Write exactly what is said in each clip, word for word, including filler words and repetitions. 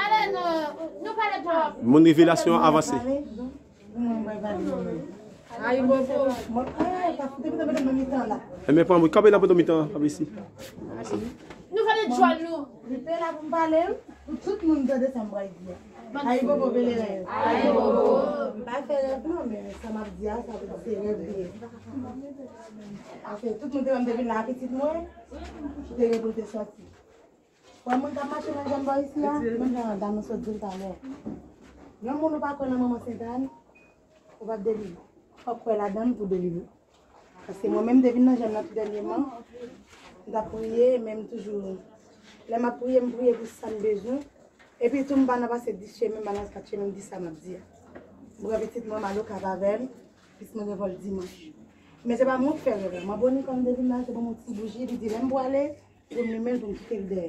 Ale, nou, nou pale twòp. Moun revelasyon an avanse. Enben, pran kanpe la pou mitan, kanpe isi. Nou pale djòl nou. Li pe la pou m pale, pou tout moun tande sa m pral di a. Ayibobo, Belerèv. Ayibobo. M pa fè rèv non, men sa m ap di a, sa vle di se rèv li ye. Paske tout moun te wè m te vin la a pitit mwen, ki te gen pou l te sòti. Wè moun k ap mache nan zòn bò isi a, menm jan dam nan sot di l talè. Yon moun ou pa kwè nan manman Sentàn, ou p ap delivre. Fòk kwè ladan l pou delivre. Paske mwen menm, m te vin nan zòn nan tou dènyèman, m t ap priye, men m toujou, lè m ap priye, m priye pou sa m bezwen. Epi tou, m pa nan pase dis chemen, m pa nan kat chemen, m di sa m ap di a. M pran pitit mwen, m al Okap avè l, pitit mwen gen vòl dimanch. Men se pa mwen k fè rèv la. Manbo Nikò m te vin la, se ban m yon ti bouji, li di lè m pwale, pou m limen l, pou m kite l dèyè.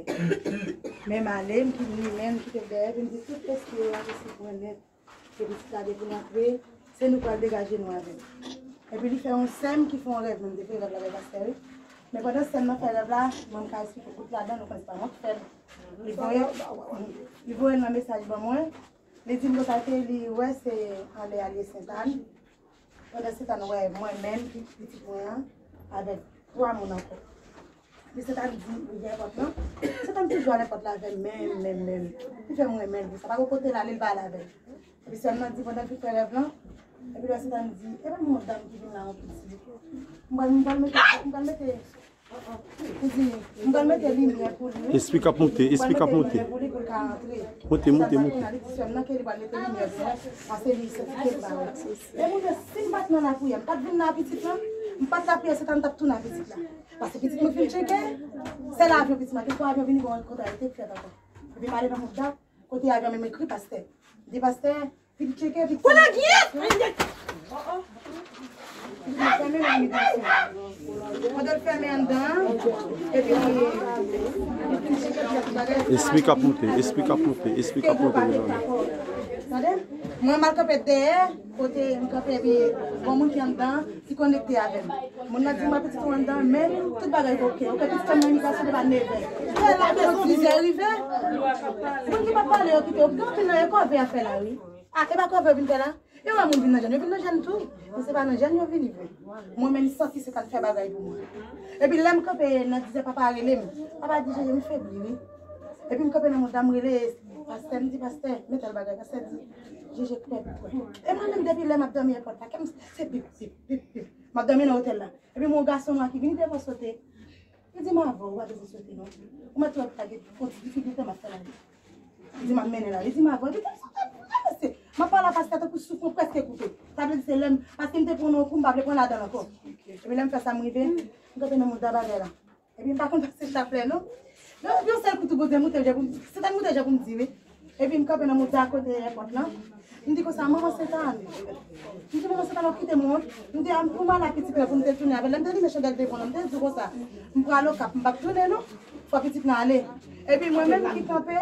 Men m ale, m kite limen l, m kite l dèyè, epi m di tout espri yo la, se pran nèt. Ke pitit la depi l antre, se nou k pral degaje nou avè l. Epi li fè yon sè m ki fè yon rèv, men m te fè rèv la bay pastè wi. Men pandan sè m nan fè rèv la, mwen m ka esplike tout ladan l, ou konn se pa mwen ki fè l. Li voye, li voye l nan mesaj ban mwen. Li di m konsa ke li wè se anlè a l ye Sentàn. Pandan Sentàn wè mwen menm, pitit mwen an, avèk twa moun ankò. Epi Sentàn di, ouvè pòt lan. Sentàn toujou ale pòt la avè m, menm, menm, menm. Li fè m renmen l pou sa. Pa gen kote l ale, l pa ale avè m. Epi sè m nan di pandan l fin fè rèv lan, epi lè Sentàn di, e pa m yon dam ki vin la anplis wi. M pral, m pral mete, m pral mete, m di, m pral mete limyè pou li wi. Espri k ap monte, espri k ap monte. M pral mete limyè pou li pou l ka antre. Monte, monte, monte. Li di sè m nan ke li pral mete limyè pou mwen, paske li santi ke l pa wè. E pou di, si m pa t nan lapriyè, m pa t vin nan pitit lan, m pa t lapriyè, Sentàn t ap tounen a pitit la. Paske pitit mwen fin tcheke, sèl avyon pitit mwen, te fò avyon vini, bon, kontra yo te fèt ankò. Epi m ale nan mouda, kote avyon menm ekri pastè. M di pastè, vin tcheke, vin konnen gyèt! Pandan l fèmen anndan, epi li fin tcheke tout bagay. Espri k ap monte, espri k ap monte, espri k ap monte, mezanmi. Tande? Mwen m al kanpe dèyè, kote m kanpe, epi gon moun ki anndan, ki konekte avè m. Moun nan di m wè pitit ou anndan, men tout bagay oke. Oke, pitit mwen imigrasyon depi nevè. Lè la, mwen konfizè rive. Moun ki pa pale yo kite yo. Gen anpil nan yo kòve a fè la, wi. A, e pa kòve yo vin fè la? Yo wè moun vin nan jèn, yo vin nan jèn tou. Men se pa nan jèn yo vini vre. Mwen menm, m santi se ta fè bagay pou mwen. Epi lè m kanpe nan dizè, papa a rele m. Papa di, Jeje, m febli, wi. Epi m kanpe nan mouda, m rele pastè, m di, pastè, men tèl bagay. Pastè di, Jeje, kwè, kwè. E mwen menm, depi lè m ap dòmi èpòt la, kè m se bip, bip, bip, bip. M ap dòmi nan otèl la. Epi m wè yon gason nwa ki vin devan sote. Li di m avè w, ou pa bezwen sote non. Ou mèt wè pa gen fon difikilte m ap fè la. Li di m ap mennen la. Li di m avè w. Epi m sote, m avanse. M ap pale a pastè tankou souf mwen prèske koupe. Sa vle di se lè m, paske m te pran yon kou, m pa vle pran ladan l ankò. Epi lè m fè sa, m rive, m kanpe nan mouda bagay la. Epi m pa konn pase chaplè non. Yon, yon sèl kou tou Bondye moute je pou m, Sentàn moute je pou m di wi. Epi m kanpe nan mouda kote èpòt lan. M di konsa, manman Sentàn. M di, manman Sentàn, w ap kite m wont. M di, a, pou m al ak pitit mwen pou m te tounen avè l. Lè m te limen chandèl devan lan, m te di w konsa, m pral Okap, m p ap tounen non. Fò pitit lan ale. Epi mwen menm ki kanpe,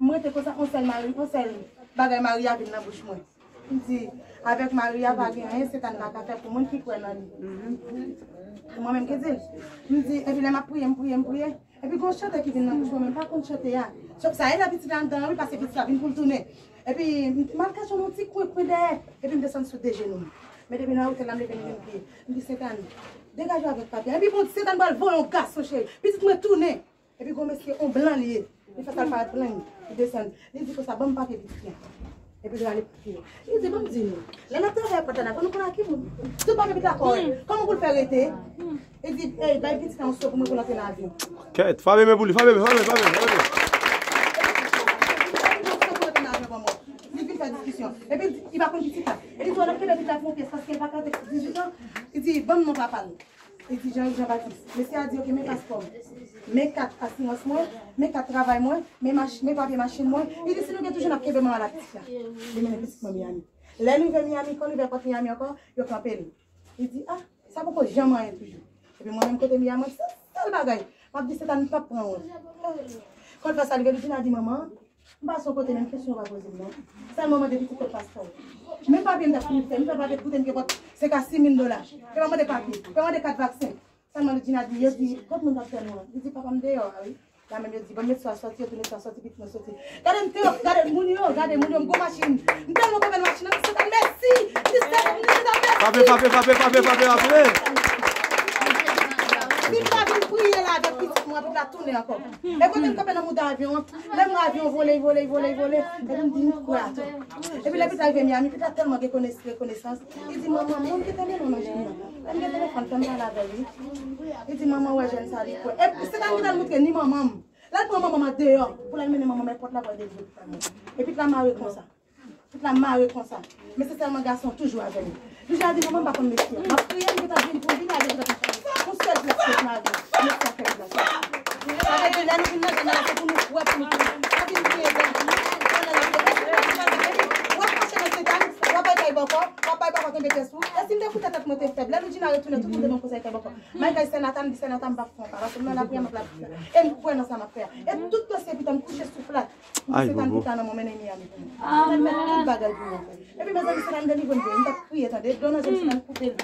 m rete konsa, yon sèl mari, yon sèl bagay Maria vin nan bouch mwen. M di, avèk Maria pa gen anyen Sentàn pa ka fè pou moun ki kwè nan li. Mwen menm ki di l. M di, epi lè m ap priye, m priye, m priye. Epi gon chante ki vin nan bouch mwen, men m pa konn chante a. Sa e lè pitit la anndan an wi, paske pitit la vin pou l tounen. Epi m al kache nan yon ti kwen, kwen dèyè. Epi m desann sou de jenou m. Men depi nan otèl la, m leve m gen pye. M di, Sentàn, degaje w avèk papye a. Epi bon, Sentàn pral voye yon gason, cheri. Pitit mwen tounen. Epi gon mesye, yon blan li ye. Li fè sa l parèt blan, li desann. Li di konsa, ban m papye pitit la. Epi l rale pòt yo. Li di, "Ban m di nou, lè n ap travay pòt la, n ap konn nou konn ak ki moun. Tout bagay pitit la kòrèk. Kòman pou l fè rete?" Li di, "Ey, bay pitit la yon so pou mwen pou l antre nan avyon." Kèt, fabe men pou li, fabe men, fabe men, fabe men, fabe men. Li vin fè diskisyon. Epi li di, li pa konn pitit la. Epi li di, "N ap kenbe pitit la pou yon pyès paske l pa ka te dizuit an." Li di, "Ban m non papa l." Li di, "Jean, Jean Baptiste." Mesye a di, "Ok, men paspò m. Men kat asirans mwen, men kat travay mwen, men mach-, men papye machin mwen." Li di, "Si nou gen toujou, n ap kenbe manman la pitit la." Li mennen pitit mwen Miami. Lè n rive Miami, kon n rive pòt Miami ankò, yo kanpe l. Li di, "Ah, sa poko janm anyen toujou." Epi mwen menm kote Miami, se sèl bagay. M ap di, "Setan, m p ap pran wont." Kon l fè sa, li vin di, "Manman, m pase yon kote, menm kesyon yo pa poze m non. Sèlman mande pitit kot paspò w." Menm papye m t ap fini fè, m fè papye koute m gen pòt senk a sis mil dola. Yo pa mande papye, yo pa mande kat vaksen. Sèlman Loudjina di, yo di, "Kot moun k ap fè nou an?" Li di, "Papa m deyò a wi." La menm yo di, "Bon, met swa sòti," yo tou met swa sòti, pitit mwen soti. Gade m te, gade moun yo, gade moun yo, m gwo machin. M tèlman konprann machin nan, m di, "Setan, mèsi." M di, "Setan, m di, Setan, mèsi." Fabe, fabe, fabe, fabe, fabe, fabe. Si m ta vin priye la avèk pitit mwen, epi l ap tounen ankò. E kote m kanpe nan mouda avyon an, lè m wè avyon vole, vole, vole, vole, epi m di, "M kwè atò." Epi lè pitit la rive Miami, pitit la tèlman gen kones-, rekonesans. Li di, "Manman, mwen m te tande non nan jounen an. Lè m gen telefòn, fè m pale avè l, wi." Li di, "Manman, wè jèn sa, li kwè." E se ta ki t al moutre ni manman m. L al pran manman m andeyò pou l al mennen manman m nan pòt la pou al delivre pitit la. E pitit la mare konsa. Pitit la mare konsa. Men se sèlman gason toujou avè m. Li ja di, "Manman, m pa konn mesye a." M ap priye, m gentan vin pou vin lage pitit la. Yon sèl plas ki lage. Mesye a fè plas. Sa vle di, lè nou vin nan jèn nan, se pou nou kwè, pou nou kwè. Pa vin priye, dan. Wè, w ap mache nan Sentani, w ap bay kay bòkò, w ap bay bòkò kenbe pyès ou. E si m te koute tèt mwen te fèb, lè Loudjina retounen, tout moun te ban m konsèy kay bòkò. Mwen kay Sè Natan, m di, "Sè Natan, m p ap fè yon pa, paske m nan lapriyè, m ap lapriyè." E m kwè nan sa m ap fè a. E tout dosye pitit la, m kouche sou plat. M di, "Setan, pitit la nan men w, mennen Miami pou mwen." Setan mete tout bagay pou mwen. Epi, mezanmi, Setan delivre m vre. M t ap kriye, tande. Dlo nan je m, Setan koupe l.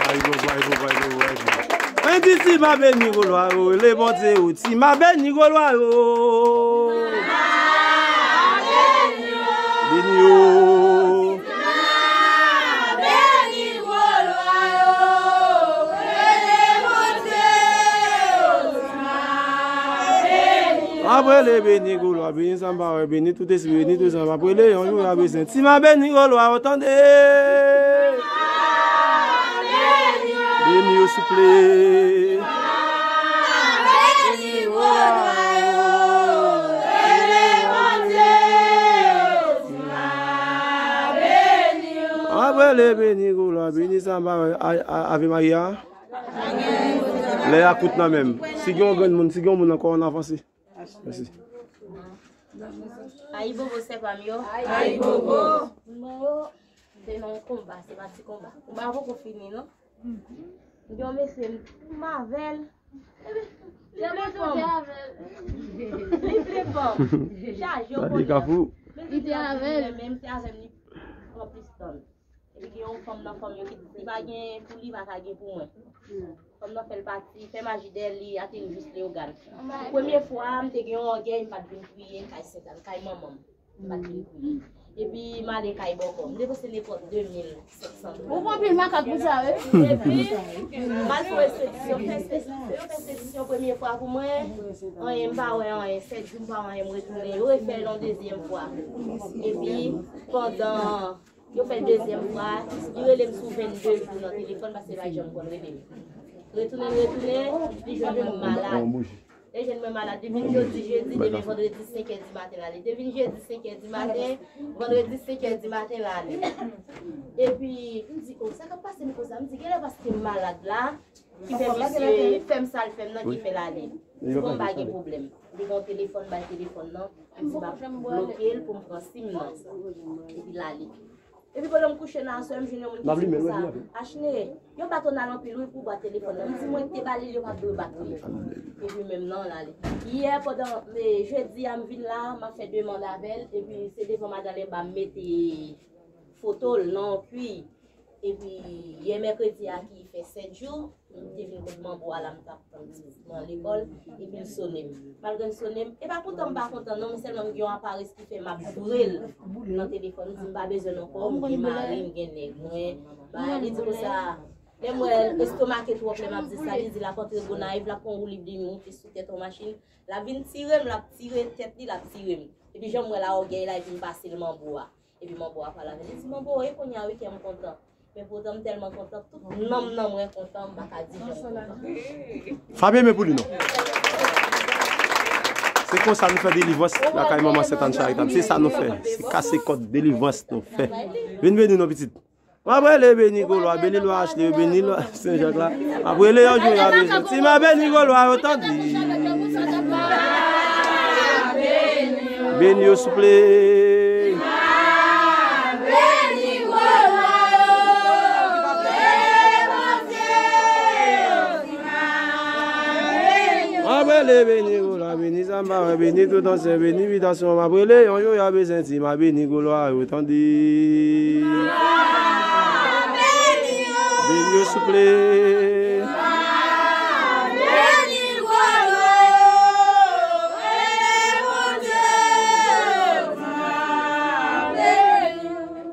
Ay, bo, ay, bo, ay, bo, ay, bo. Mwen di, si m a beni, Golwa, o, le Bondye, o, si m a beni, Golwa, o. Beni, o. Apre le beni, Golwa, beni, sa m pa wè, beni tout espri, beni tout zan, apre le yon jou, la bezwen. Si m a beni, Golwa, o, tande. Beni yo, souple. Apre le beni, Golwa, beni sa, a, a, Ave Maria. Lè a kout nan men m. Si gen yon grenn moun, si gen yon moun ankò, ann avanse. Mèsi. Ayibobo, sè pa m yo. Ayibobo. Mwen yo, m te nan yon konba, se pa ti konba. Konba a poko fini, non. M gen yon mesye, m avè l. Epi, li vle fanm. Li vle fanm. Chaje yo konnen. Li te avè l. Men m te avè l, li pran plis tan. Epi gen yon fanm nan fanm yo ki di, si pa gen pou li, pa ka gen pou mwen. Fanm nan fè l pati, fè maji dèyè l, li ateri jis Leyogàn. Premye fwa, m te gen yon ògèy, m pa t vin priye kay Sentàn, kay manman m. M pa t vin priye. Epi m ale kay bòkò. M depanse nenpòt de mil senk san dola. Ou pran pil makak pou sa, wi. Epi, m al fè reseksyon, fè reseksyon, fè reseksyon premye fwa pou mwen. Anyen, m pa wè anyen. Sèt jou, m pa wè anyen, m retounen. Yo refè l yon dezyèm fwa. Epi, pandan Yo fè dezyèm fwa, li rele m sou vennde jou nan telefòn paske li pa t janm konn rele m. Retounen, retounen, li jwenn mwen malad. Li jwenn mwen malad, li vin jodi, jedi, demen vandredi, senk è di maten l ale. Li vin jedi, senk è di maten, vandredi, senk è di maten l ale. Epi, m di, "O, sa k ap pase m konsa?" M di, "Genlè paske m malad la, ki fè misye fè m sa l fè m nan ki fè l ale." M di, "Bon, m pa gen pwoblèm." Li gen yon telefòn, bay telefòn nan, m di, "M ap bloke l pou m pran sim nan." Epi l ale. Epi pandan m kouche nan aswè, m jwenn yon moun ki di konsa, "Achne, yo bat Ronald anpil wi pou bwat telefòn nan." M di, "Mwen te ba li l, yo pa t dwe bat li." Epi menm nan, l ale. Yè, pandan, e, jedi a, m vin la, m ap fè demann avè l, epi se devan madan Lenba m mete foto l nan kwi. Epi yè mèkredi a ki fè sèt jou, m te vin kot manbo a la, m t ap tann pitit mwen lekòl, epi l sone m. Malgre l sone m, e pa kontan m pa kontan non, men sèlman m gen yon aparans ki fè m ap joure l nan telefòn. M di m pa bezwen l ankò, m gen mari, m gen nèg mwen. Ba, li di konsa, lè m wè l estomake twòp lè m ap di sa, li di l ap antre Gonayiv, l ap pran woulib li moute sou tèt yon machin, l ap vin tire m, l ap tire tèt li, l ap tire m. Epi jan m wè la, ògèy la vin pase l manbo a. Epi manbo a pale avè l. Li di, "Manbo, e kounye a wi kè m kontan. Men poutan m tèlman kontan, tout nanm nan mwen kontan, m pa ka di jan m kontan." Fabien, men pou li non. Se konsa nou fè delivrans lakay manman Sentàn Charitab. Se sa nou fè. Se kase kòd delivrans nou fè. Vin beni non, pitit. M ap rele beni Gwo Lwa, beni Lwa Ashley, beni Lwa Sen Jak la. M ap rele yon jou y ap bezwen ti m a beni Gwo Lwa yo tande. Beni yo souple. M ap rele beni Gwo Lwa, beni Zamba, beni tout ansyen, beni bitasyon. M ap rele yon jou y ap bezwen ti m a beni Gwo Lwa yo tande. Beni yo souple.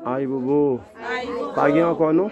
Ay bobo. Pa gen ankò non.